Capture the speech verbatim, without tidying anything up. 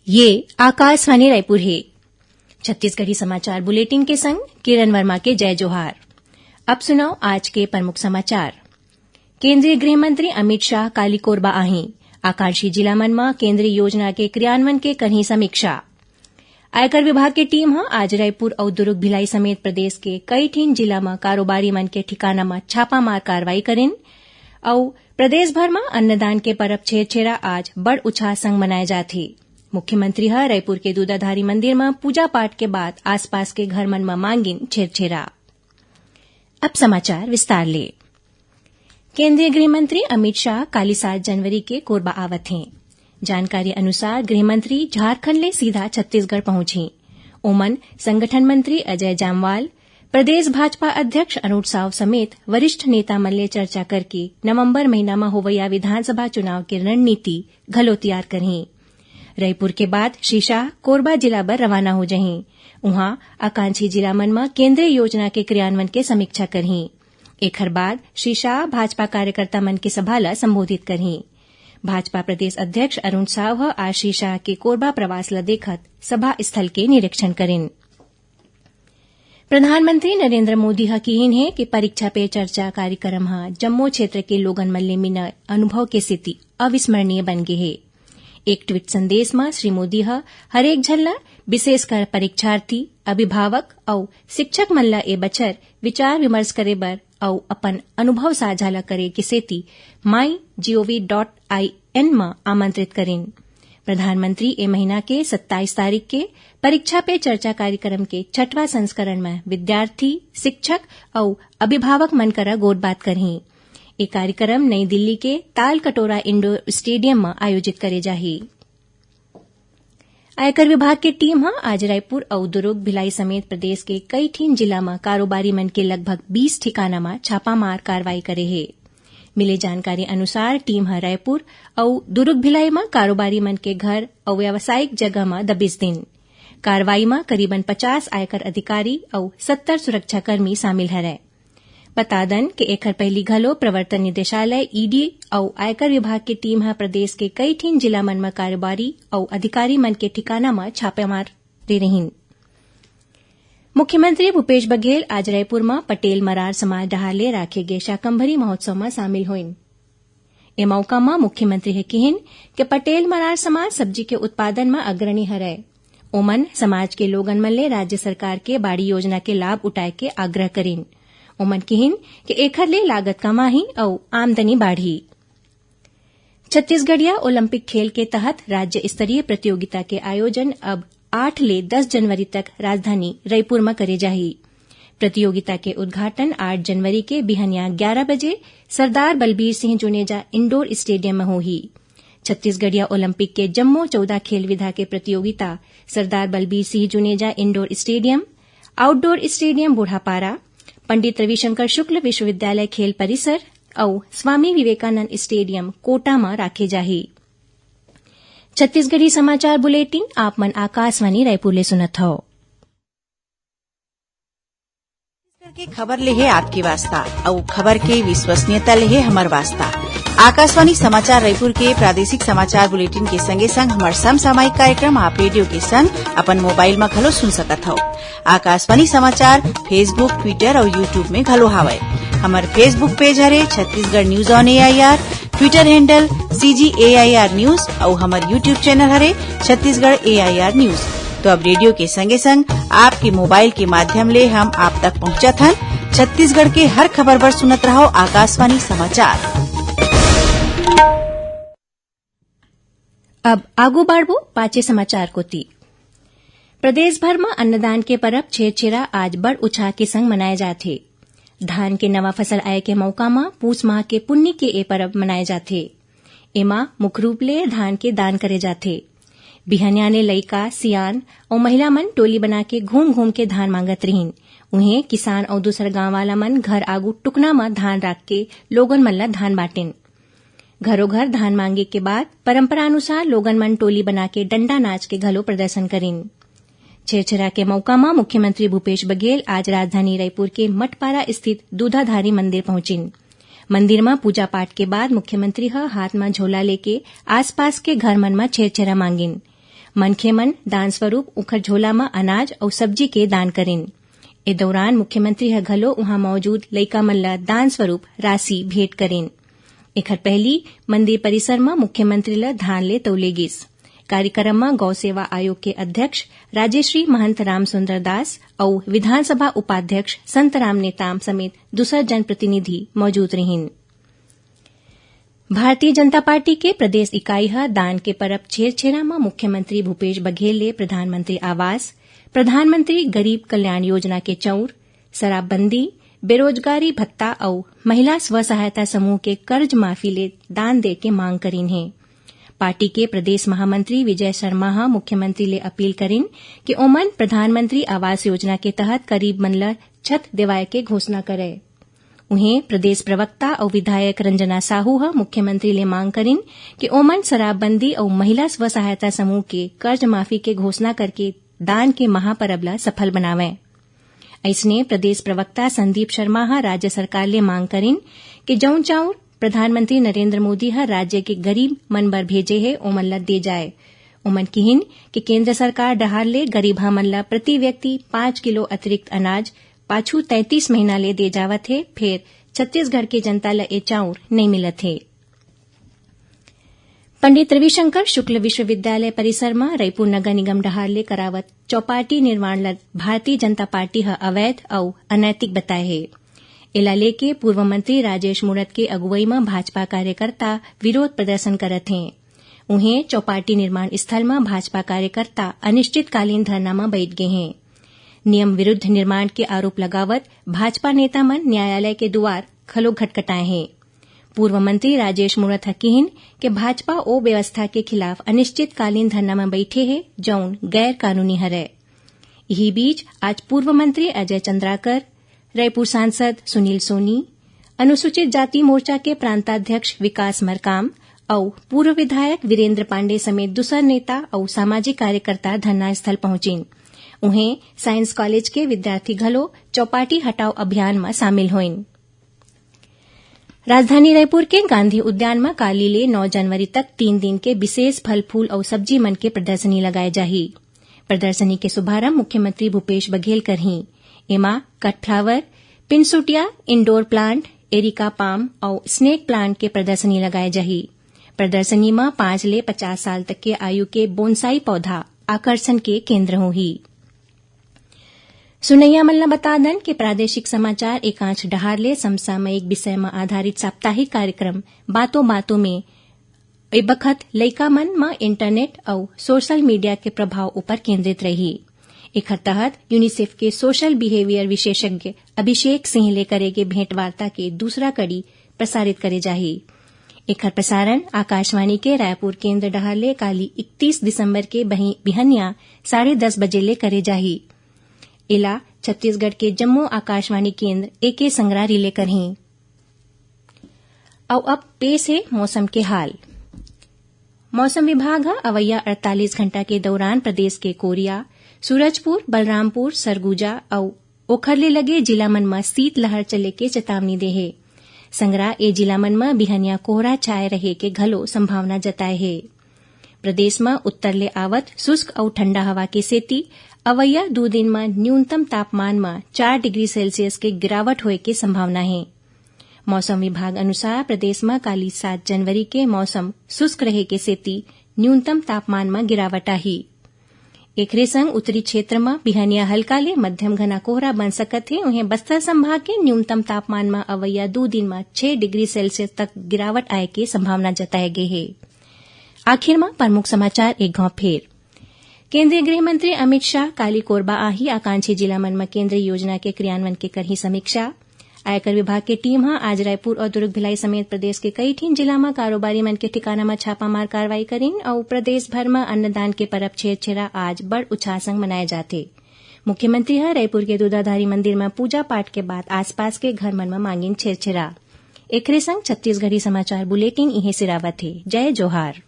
ये आकाशवाणी रायपुर हे। छत्तीसगढ़ी समाचार बुलेटिन के संग किरण वर्मा के जय जोहार। अब सुनव आज के प्रमुख समाचार। केंद्रीय गृह मंत्री अमित शाह काली कोरबा आही। आकांक्षी जिला मन म केंद्रीय योजना के क्रियान्वयन के करही समीक्षा। आयकर विभाग के टीम ह आज रायपुर अउ दुर्ग भिलाई समेत प्रदेश के कई ठिन जिला म कारोबारी मन के ठिकाना म छापामार कार्रवाई करिन। अउ प्रदेश भर म अन्नदान के परब छेरछेरा आज बड़ उछाह संग मनाए जात हे। मुख्यमंत्री ह रायपुर के दूधाधारी मंदिर म पूजा पाठ के बाद आसपास के घर मन म मांगिन छेरछेरा। अब समाचार विस्तार ले। केंद्रीय गृह मंत्री अमित शाह काली सात जनवरी के कोरबा आवत हें। जानकारी अनुसार गृह मंत्री झारखंड ले सीधा छत्तीसगढ़ पहुंचही। ओमन संगठन मंत्री अजय जामवाल, प्रदेश भाजपा अध्यक्ष अरुण साव समेत वरिष्ठ नेता मन ले चर्चा करके नवंबर महीना म होवइया विधानसभा चुनाव के रणनीति घलो तैयार करही। रायपुर के बाद श्री शाह कोरबा जिला बर रवाना हो जही। उहां आकांक्षी जिला मन म केंद्रीय योजना के क्रियान्वयन के समीक्षा करही। एखर बाद श्री शाह भाजपा कार्यकर्ता मन के सभा ल संबोधित करही। भाजपा प्रदेश अध्यक्ष अरुण साव ह आज श्री शाह के कोरबा प्रवास ल देखत सभा स्थल के निरीक्षण करिन। प्रधानमंत्री नरेंद्र मोदी ह किहीन हे कि परीक्षा पे चर्चा कार्यक्रम ह जम्मो क्षेत्र के लोगन मन ले मिलय अनुभव के सेती अविस्मरणीय बन गे हे। एक ट्वीट संदेश म श्री मोदी ह हरेक झन ल, विशेषकर परीक्षार्थी, अभिभावक अउ शिक्षक मन ल ए बछर विचार विमर्श करे बर अउ अपन अनुभव साझा ल करे के सेती माई जीओवी डॉट आईएन म आमंत्रित करिन। प्रधानमंत्री ए महीना के सत्ताईस तारीख के परीक्षा पे चर्चा कार्यक्रम के छठवां संस्करण म विद्यार्थी, शिक्षक अउ अभिभावक मन करा गोठबात करही। ए कार्यक्रम नई दिल्ली के तालकटोरा इंडोर स्टेडियम म आयोजित करे जाही। आयकर विभाग के टीम ह आज रायपुर अउ दुर्ग, भिलाई समेत प्रदेश के कई ठिन जिला म कारोबारी मन के लगभग बीस ठिकाना म छापामार कार्रवाई करे हे। मिले जानकारी अनुसार, टीम ह रायपुर अउ दुर्ग, भिलाई म कारोबारी मन के घर अउ व्यावसायिक जगह म दबिश दिन। कार्रवाई म करीबन पचास आयकर अधिकारी अउ सत्तर सुरक्षाकर्मी शामिल हरय। बता दन कि एखर पहिली घलो प्रवर्तन निदेशालय, ईडी, अउ आयकर विभाग के टीम ह प्रदेश के कई ठिन जिला मन म कारोबारी अउ अधिकारी मन के ठिकाना म छापा मारे रिहिन। मुख्यमंत्री भूपेश बघेल आज रायपुर म पटेल मरार समाज डहार ले राखे गे शाकंभरी महोत्सव म शामिल होइन। ए मौका म मुख्यमंत्री ह किहिन कि पटेल मरार समाज सब्जी के उत्पादन म अग्रणी हरय। ओमन समाज के लोगन मन ले राज्य सरकार के बाड़ी योजना के लाभ उठाए के आग्रह करिन। ओमन किहिन कि एखर ले लागत कम आही अउ आमदनी बाढ़ही। छत्तीसगढ़िया ओलंपिक खेल के तहत राज्य स्तरीय प्रतियोगिता के आयोजन अब आठ ले दस जनवरी तक राजधानी रईपुर म करे जाही। प्रतियोगिता के उद्घाटन आठ जनवरी के बिहनिया ग्यारा बजे सरदार बलबीर सिंह जुनेजा इंडोर स्टेडियम म होही। छत्तीसगढ़िया ओलंपिक के जम्मो चौदह खेल विधा के प्रतियोगिता Sardar Balbir Singh Juneja indoor stadium, outdoor stadium Budhapara, Pandit Ravishankar Shukla विश्वविद्यालय खेल परिसर अउ स्वामी विवेकानंद स्टेडियम कोटा म राखे जाही। छत्तीसगढ़ी समाचार बुलेटिन आप मन आकाशवाणी रायपुर ले सुनत हव। छत्तीसगढ़ के खबर ले हे आपके वास्ता, अउ खबर के विश्वसनीयता ले हे हमर वास्ता। आकाशवाणी समाचार रायपुर के प्रादेशिक समाचार बुलेटिन के संगे संग हमर समसामयिक कार्यक्रम आप रेडियो के संग अपन मोबाइल म घलो सुन सकत हव। आकाशवाणी समाचार Facebook, Twitter अउ YouTube में घलो हावय। हमर Facebook पेज हरे Chhattisgarh news on AIR, Twitter handle CG AIR news अउ हमर YouTube चैनल हरे छत्तीसगढ़ एआईआर न्यूज। तो अब रेडियो के संगे संग आपके मोबाइल के माध्यम ले हम आप तक पहुंचत हन। छत्तीसगढ़ के हर खबर बर सुनत रहव आकाशवाणी समाचार। अब आगू बाढ़बो पाछे समाचार कोती। प्रदेश भर म अन्नदान के परब छेरछेरा आज बड़ उछाह के संग मनाए जाथे। धान के नवा फसल आए के मौका म पूस माह के पुन्नी के ए परब मनाए जाथे। एमा मुख्य रूप ले धान के दान करे जाथे। बिहनिया ले लइका, सियान अउ महिला मन टोली बना के घूम घूम के धान मांगत रिहिन। उहें, किसान अउ दूसर गांव वाला मन घर आगू टुकना म धान राख के लोगन मन ल धान बांटिन। घरो घर धान मांगे के बाद परंपरा अनुसार लोगन मन टोली बना के डंडा नाच के घलो प्रदर्शन करिन। छेरछेरा के मौका म मुख्यमंत्री भूपेश बघेल आज राजधानी रायपुर के मठपारा स्थित दूधाधारी मंदिर पहुंचिन। मंदिर म पूजा पाठ के बाद मुख्यमंत्री ह हाथ म झोला लेके आसपास के घर मन म छेरछेरा मांगिन। मनखे मन दान स्वरूप उंखर झोला म अनाज अउ सब्जी के दान करिन। ए दौरान मुख्यमंत्री ह घलो उहां मौजूद लइका मन ल दान स्वरूप राशि भेंट करिन। एखर पहिली मंदिर परिसर म मुख्यमंत्री ल धान ले तौले गिस। कार्यक्रम म गौ सेवा आयोग के अध्यक्ष राजेश्री महंत रामसुंदर दास अउ विधानसभा उपाध्यक्ष संतराम नेताम समेत दूसर जनप्रतिनिधि मौजूद रहिन। भारतीय जनता पार्टी के प्रदेश इकाई ह दान के परब छेरछेरा म मुख्यमंत्री भूपेश बघेल ले प्रधानमंत्री आवास, प्रधानमंत्री गरीब कल्याण योजना के चौर, शराबबंदी, बेरोजगारी भत्ता अउ महिला स्व सहायता समूह के कर्ज माफी ले दान दे के मांग करिन हे। पार्टी के प्रदेश महामंत्री विजय शर्मा ह मुख्यमंत्री ले अपील करिन कि ओमन प्रधानमंत्री आवास योजना के तहत गरीब मन ल छत देवाय के घोषणा करय। उहें, प्रदेश प्रवक्ता अउ विधायक रंजना साहू ह मुख्यमंत्री ले मांग करिन कि ओमन शराबबंदी अउ महिला स्व सहायता समूह के कर्ज माफी के घोषणा करके दान के महापरब ल सफल बनावय। अइसने, प्रदेश प्रवक्ता संदीप शर्मा ह राज्य सरकार ले मांग करिन कि जउन चाउर प्रधानमंत्री नरेंद्र मोदी ह राज्य के गरीब मन बर भेजे हे, ओमन ल दे जाय। ओमन किहिन कि केंद्र सरकार डहार ले गरीबहा मन ल प्रति व्यक्ति पांच किलो अतिरिक्त अनाज पाछू तैंतीस महीना ले दे जावत हे, फेर छत्तीसगढ़ के जनता ल ए चाउर नइ मिलत हे। पंडित रविशंकर शुक्ल विश्वविद्यालय परिसर म रईपुर नगर निगम डहार ले करावत चौपाटी निर्माण ल भारतीय जनता पार्टी ह अवैध अउ अनैतिक बताए हे। एला लेके पूर्व मंत्री राजेश मूणत के अगुवई म भाजपा कार्यकर्ता विरोध प्रदर्शन करत हें। उहें, चौपाटी निर्माण स्थल म भाजपा कार्यकर्ता अनिश्चितकालीन धरना म बइठ गे हें। नियम विरुद्ध निर्माण के आरोप लगावत भाजपा नेता मन न्यायालय के दुवार घलो खटखटाए हें। पूर्व मंत्री राजेश मूणत ह किहिन कि भाजपा ओ व्यवस्था के खिलाफ अनिश्चितकालीन धरना म बइठे हे, जउन गैर कानूनी हरय। इही बीच, आज पूर्व मंत्री अजय चंद्राकर, रईपुर सांसद सुनील सोनी, अनुसूचित जाति मोर्चा के प्रांताध्यक्ष विकास मरकाम अउ पूर्व विधायक वीरेंद्र पांडे समेत दूसर नेता अउ सामाजिक कार्यकर्ता धरना स्थल पहुंचिन। उहें, साइंस कॉलेज के विद्यार्थी घलो चौपाटी हटाओ अभियान म शामिल होइन। राजधानी रायपुर के गांधी उद्यान म काली ले नौ जनवरी तक तीन दिन के विशेष फल फूल अउ सब्जी मन के प्रदर्शनी लगाए जाही। प्रदर्शनी के शुभारंभ मुख्यमंत्री भूपेश बघेल करही। एमा कट फ्लावर, पिनसुटिया, इंडोर प्लांट, एरिका पाम अउ स्नेक प्लांट के प्रदर्शनी लगाए जाही। प्रदर्शनी म पांच ले पचास साल तक के आयु के बोनसाई पौधा आकर्षण के केंद्र होही। सुनइया मन ल बता दन कि प्रादेशिक समाचार एकांश डहार ले समसामयिक विषय म आधारित साप्ताहिक कार्यक्रम बातों बातों में ए बखत लइका मन म इंटरनेट अउ सोशल मीडिया के प्रभाव ऊपर केंद्रित रही। एखर तहत यूनिसेफ के सोशल बिहेवियर विशेषज्ञ अभिषेक सिंह ले करे गे भेंटवार्ता के दूसरा कड़ी प्रसारित करे जाही। एखर प्रसारण आकाशवाणी के रायपुर केंद्र डहार ले काली इकतीस दिसंबर के बही-, बिहनिया साढ़े दस बजे ले करे जाही। एला छत्तीसगढ़ के जम्मो आकाशवाणी केंद्र एके संगरा रिले करही। अउ अब पेश हे मौसम के हाल। मौसम विभाग ह अवइया अड़तालीस घंटा के दौरान प्रदेश के कोरिया, सूरजपुर, बलरामपुर, सरगुजा अउ ओखर ले लगे जिला मन म शीतलहर चले के चेतावनी दे हे। संगरा ए जिला मन म बिहनिया कोहरा छाए रहे के घलो संभावना जताए हे। प्रदेश म उत्तर ले आवत शुष्क अउ ठंडा हवा के सेती अवइया दू दिन म न्यूनतम तापमान म चार डिग्री सेल्सियस के गिरावट होए के संभावना हे। मौसम विभाग अनुसार प्रदेश म काली सात जनवरी के मौसम शुष्क रहे के सेती न्यूनतम तापमान म गिरावट आही। एकरे संग उत्तरी क्षेत्र म बिहनिया हल्का ले मध्यम घना कोहरा बन सकत हे। उहें, बस्तर संभाग के न्यूनतम तापमान म अवइया दू दिन म छह डिग्री सेल्सियस तक गिरावट आए के संभावना जताए गे हे। आखिर म प्रमुख समाचार एक घाव फेर। केंद्रीय गृह मंत्री अमित शाह काली कोरबा आही। आकांक्षी जिला मन म केंद्रीय योजना के क्रियान्वयन के करही समीक्षा। आयकर विभाग के टीम ह आज रायपुर अउ दुर्ग भिलाई समेत प्रदेश के कई ठिन जिला म कारोबारी मन के ठिकाना म छापामार कार्रवाई करिन अउ प्रदेश भर म अन्नदान के परब छेरछेरा आज बड़ उत्साह संग मनाए जाथे। मुख्यमंत्री ह रायपुर के दूधाधारी मंदिर म पूजा पाठ के बाद आसपास के घर मन म मांगिन छेरछेरा। एकरे संग छत्तीसगढ़ी समाचार बुलेटिन इहें सिरावत हे। जय जोहार।